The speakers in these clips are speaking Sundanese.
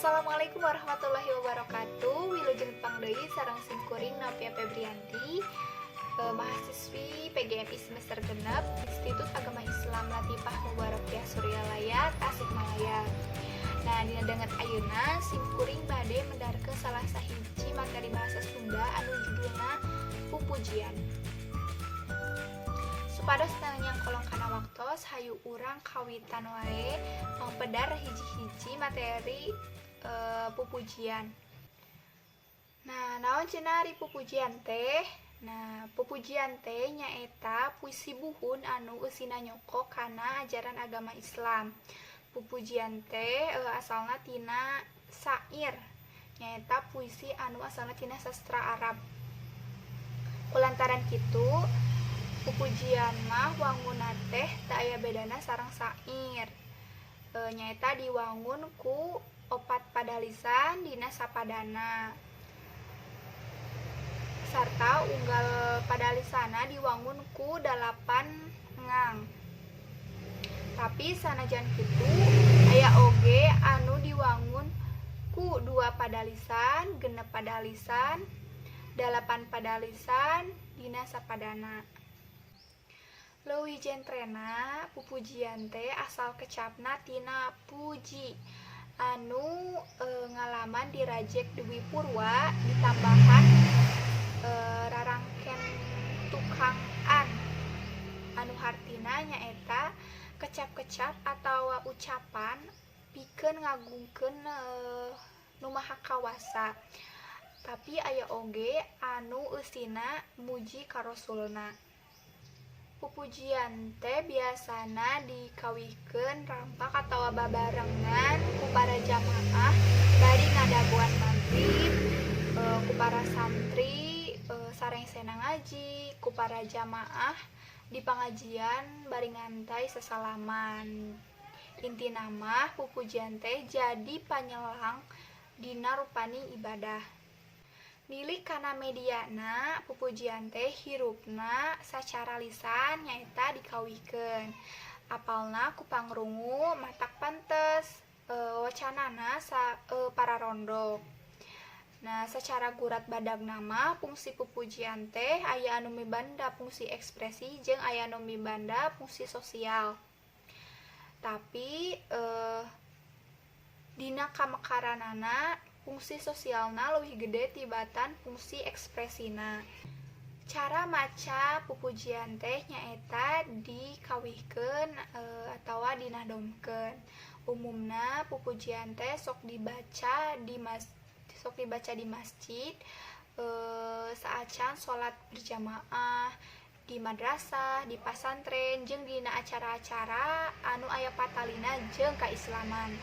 Assalamualaikum warahmatullahi wabarakatuh. Wilujeng tepang deui sareng simkuring Novia Febrianti, mahasiswi PGMI semester 6 Institut Agama Islam Latifah Mubarakiyah Suryalaya, Tasikmalaya. Nah, dina danget ayeuna simkuring bade medarkeun salah sahiji materi bahasa Sunda anu judulna Pupujian. Supados teu nyangkolong kana waktos, hayu urang kawitan wae mangpedar hiji-hiji materi pupujian. Nah, naon cenah ari pupujian teh? Nah, pupujian teh nyaeta puisi buhun anu eusina nyoko kana ajaran agama Islam. Pupujian teh asalna tina syair, nyaeta puisi anu asalna tina sastra Arab. Kulantaran kitu, pupujian mah wangunna teh teu aya bedana sareng syair. Nyaeta diwangun ku opat padalisan dina sapadana, sarta unggal padalisana diwangun ku dalapan engang. Tapi sanajan kitu, aya oge anu diwangun ku dua padalisan, 6 padalisan, dalapan padalisan dina sapadana. Leuwih jentrena, pupujian teh asal kecapna tina puji anu ngalaman dirajek Dwi Purwa ditambahan rarangken tukang an, anu hartina nyaeta kecap-kecap atawa ucapan pikeun ngagungkeun Nu Maha Kawasa. Tapi aya oge anu eusina muji ka Rasulna. Pupujian teh biasana dikawihkeun rampak atawa babarengan ku para jamaah bari ngadagoan magrib, ku para santri sarengsena ngaji, ku para jamaah di pangajian bari ngantay sasalaman. Intina mah pupujian teh jadi panyelang dina rupaning ibadah. Nilik kana mediana, pupujian teh hirupna sacara lisan, nyaeta dikawihkeun. Apalna ku pangrungu, matak pantes wacanana pararondok. Nah, sacara gurat badagna mah fungsi pupujian teh aya anu mibanda fungsi ekspresi jeung aya anu mibanda fungsi sosial. Tapi dina kamekaranana, fungsi sosialna leuwih gede tibatan fungsi ekspresina. Cara maca pupujian teh nyaeta dikawihkeun atawa dinadomkeun. Umumna pupujian teh sok dibaca di masjid saacan salat berjamaah, di madrasah, di pasantren, jeung dina acara-acara anu aya patalina jeung kaislaman.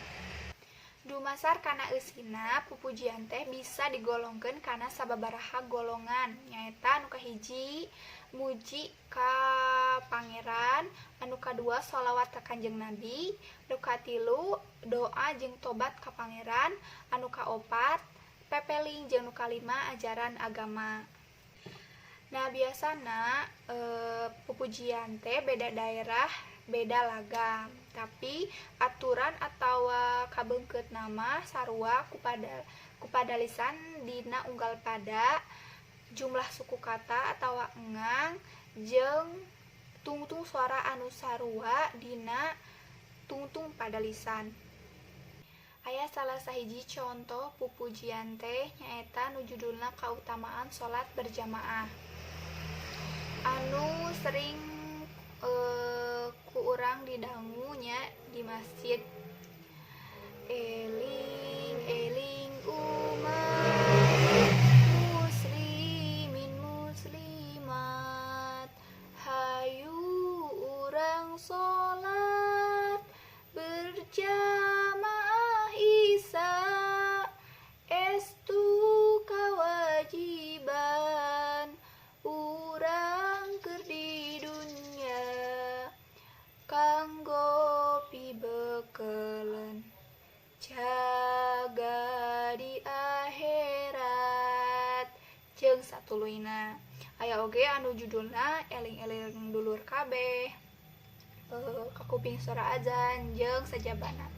Dumasar kana eusina, pupujian teh bisa digolongkeun kana sababaraha golongan, nyaeta anu kahiji muji ka Pangeran, anu kadua sholawat ka Kanjeng Nabi, anu katilu doa jeung tobat ka Pangeran, anu kaopat pepeling, jeung nu kalima ajaran agama. Nah, biasana pupujian teh beda daerah beda lagam, tapi aturan atawa kabeungkeutna mah sarua ku padalisan dina unggal pada, jumlah suku kata atawa engang, jeung tungtung suara anu sarua dina tungtung padalisan. Aya salah sahiji contoh pupujian teh nyaeta nu judulna Kautamaan Salat Berjamaah anu sering ku urang didangu nya di masjid. Eling eling umat muslimin muslimat, hayu urang salat berjamaah isya, estu kawajiban urang keur di dunya, kanggo pibekeleun jaga di akhirat, jeung satuluyna. Aya oge anu judulna Eling-eling Dulur Kabeh, Kakuping Sora Azan, jeung sajabana.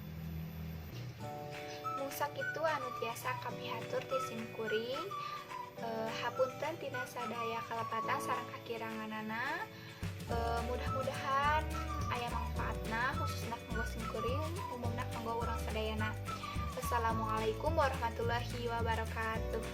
Mung Sakitu anu tiasa kapihatur ti sim kuring. Hapunten tina sadaya kalepatan sareng kakiranganana. Mudah-mudahan aya manfaatna, khususna kanggo sim kuring, umumna kanggo urang sadayana. Wassalamualaikum warahmatullahi wabarakatuh.